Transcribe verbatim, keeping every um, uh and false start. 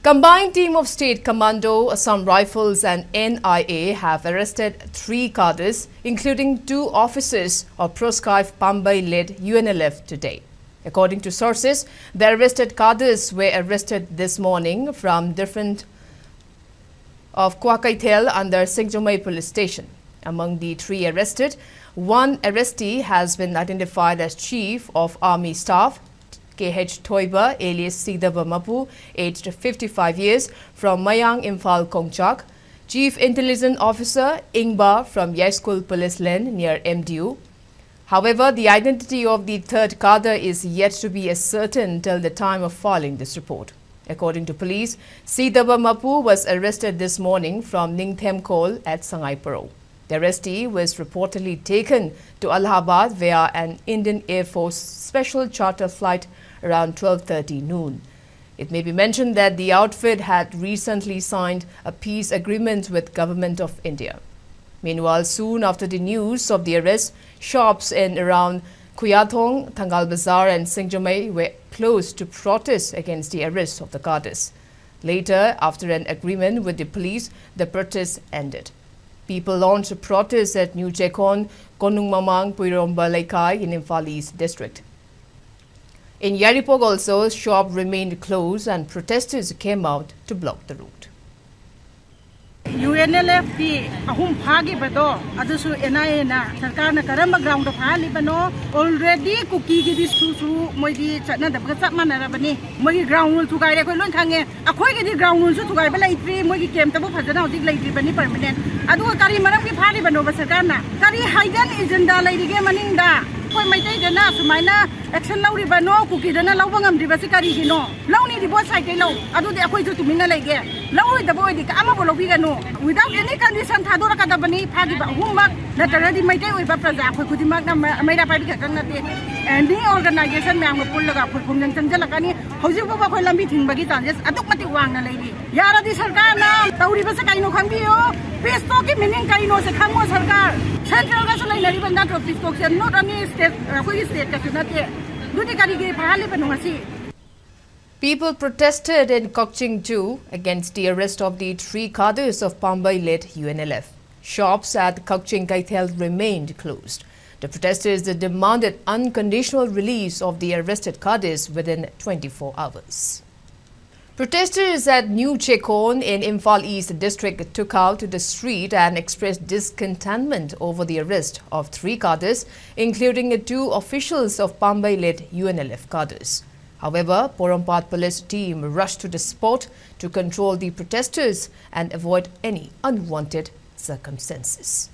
Combined team of State Commando, Assam Rifles and N I A have arrested three cadres, including two officers of proscribed Pambei-led U N L F today. According to sources, the arrested cadres were arrested this morning from different of Kwakaithel under Singjomei Police Station. Among the three arrested, one arrestee has been identified as Chief of Army Staff, K H Thoiba, alias Sidaba Mapu, aged fifty-five years, from Mayang, Imphal, Kongchak, Chief Intelligence Officer Ingba from Yaskul Police Lane near M D U. However, the identity of the third cadre is yet to be ascertained till the time of filing this report. According to police, Sidaba Mapu was arrested this morning from Ningthem Kol at Sangai Paro. The arrestee was reportedly taken to Allahabad via an Indian Air Force special charter flight around twelve thirty noon. It may be mentioned that the outfit had recently signed a peace agreement with Government of India. Meanwhile, soon after the news of the arrest, shops in around Khuyathong, Thangal Bazar and Singjomei were closed to protest against the arrest of the cadres. Later, after an agreement with the police, the protests ended. People launched a protest at New Chekon, Konung Mamang, Puiromba Leikai in Imphal East District. In Yairipok also, shop remained closed and protesters came out to block the route. U N L ꯑꯦꯐꯀꯤ ꯑꯍꯨꯝ ꯐꯥꯈꯤꯕꯗꯣ, ꯑꯗꯨꯁꯨ and ꯑꯥꯏ ꯑꯦꯅ, ꯁꯔꯀꯥꯔꯅ ꯀꯔꯝꯕ ground ꯐꯥꯍꯜꯂꯤꯕꯅꯣ? Already ꯀꯨꯀꯤꯒꯤꯗꯤ ꯁꯨꯁꯨ ꯃꯣꯏꯗꯤ ꯆꯠꯅꯗꯕꯒ ꯆꯞ ꯃꯥꯟꯅꯔꯕꯅꯤ꯫ ꯃꯣꯏꯒꯤ ꯒ꯭ꯔꯥꯎꯟ ꯔꯨꯜ ꯊꯨꯒꯥꯏꯔꯦ, ꯑꯩꯈꯣꯏ ꯂꯣꯏ ꯈꯪꯉꯦ꯫ ꯑꯩꯈꯣꯏꯒꯤꯗꯤ ꯒ꯭ꯔꯥꯎꯟ ꯔꯨꯜꯁꯨ ꯊꯨꯒꯥꯏꯕ ꯂꯩꯇ꯭ꯔꯤ, ꯃꯣꯏꯒꯤ ꯀꯦꯝꯞꯇꯕꯨ ꯐꯖꯅ ꯍꯧꯖꯤꯛ ꯂꯩꯇ꯭ꯔꯤꯕꯅꯤ ꯄꯔꯃꯅꯦꯟ꯫ ꯑꯗꯨꯒ ꯀꯔꯤ ꯃꯔꯝꯒꯤ ꯐꯥꯔꯤꯕꯅꯣꯕ ꯁꯔꯀꯥꯔꯅ? ꯀꯔꯤ ꯍꯥꯏꯗꯟ ꯑꯦꯖꯦꯟꯗꯥ ꯂꯩꯔꯤꯒꯦ ꯃꯅꯤꯡꯗ? ꯑꯩꯈꯣꯏ ꯃꯩꯇꯩꯗꯅ ꯁꯨꯃꯥꯏꯅ ꯑꯦꯛꯁꯟ ꯂꯧꯔꯤꯕꯅꯣ, ꯀꯨꯀꯤꯗꯅ ꯂꯧꯕ ꯉꯝꯗ꯭ꯔꯤꯕꯁꯤ ꯀꯔꯤꯒꯤꯅꯣ? ꯂꯧꯅꯤꯗꯤ ꯕꯣꯠ ꯁꯥꯏꯗꯇꯩ ꯂꯧ, ꯑꯗꯨꯗꯤ ꯑꯩꯈꯣꯏꯁꯨ ꯇꯨꯃꯤꯟꯅ ꯂꯩꯒꯦ꯫ ꯂꯧꯔꯣꯏꯗꯕ ꯑꯣꯏꯗꯤ ꯑꯃꯕꯨ ꯂꯧꯕꯤꯒꯅꯨ꯫ Without any condition ꯊꯥꯗꯣꯔꯛꯀꯗꯕꯅꯤ ꯐꯥꯈꯤꯕ ꯑꯍꯨꯝꯃꯛ, ꯅꯠꯇ꯭ꯔꯒꯗꯤ ꯃꯩꯇꯩ ꯑꯣꯏꯕ ꯄ꯭ꯔꯖꯥ ꯑꯩꯈꯣꯏ ꯈꯨꯗꯤꯡꯃꯛꯅ ꯃ-, ꯃꯩꯔꯥ ꯄꯥꯏꯕꯤ ꯈꯛꯇꯪ ꯅꯠꯇꯦ, ꯑꯦꯅꯤ ꯑꯣꯔꯒꯅꯥꯏꯖꯦꯁꯟ ꯃꯌꯥꯝꯒ ꯄꯨꯜꯂꯒ ꯑꯩꯈꯣꯏ ꯈꯣꯡꯖꯪ ꯆꯪꯁꯤꯜꯂꯛꯀꯅꯤ꯫ ꯍꯧꯖꯤꯛ ꯐꯥꯎꯕ ꯑꯩꯈꯣꯏ ꯂꯝꯕꯤ ꯊꯤꯡꯕꯒꯤ ꯆꯥꯟꯁꯦꯁ ꯑꯗꯨꯛ ꯃꯇꯤꯛ ꯋꯥꯡꯅ ꯂꯩꯔꯤ꯫ ꯌꯥꯔꯗꯤ ꯁꯔꯀꯥꯔꯅ ꯇꯧꯔꯤꯕꯁꯦ ꯀꯩꯅꯣ ꯈꯪꯕꯤꯌꯨ꯫ ꯄꯤꯁ ꯇꯣꯛꯀꯤ ꯃꯤꯅꯤꯡ ꯀꯩꯅꯣꯁꯦ ꯈꯪꯉꯣ ꯁꯔꯀꯥꯔ꯫ ꯁꯦꯟꯇ꯭ꯔꯦꯜꯒꯁꯨ ꯂꯩꯅꯔꯤꯕ ꯅꯠꯇ꯭ꯔꯣ ꯄꯤꯁ ꯇꯣꯛꯁꯦ? Not only state, ꯑꯩꯈꯣꯏꯒꯤ ꯁ꯭ꯇꯦꯠꯀꯁꯨ ꯅꯠꯇꯦ꯫ ꯑꯗꯨꯗꯤ ꯀꯔꯤꯒꯤ ꯐꯥꯍꯜꯂꯤꯕꯅꯣ ꯉꯁꯤ? People protested in Kakching two against the arrest of the three cadres of Pambei-led U N L F. Shops at Kakching Keithel remained closed. The protesters demanded unconditional release of the arrested cadres within twenty-four hours. Protesters at New Checkon in Imphal East District took out to the street and expressed discontentment over the arrest of three cadres, including two officials of Pambei-led U N L F cadres. However, Porompat police team rushed to the spot to control the protesters and avoid any unwanted circumstances.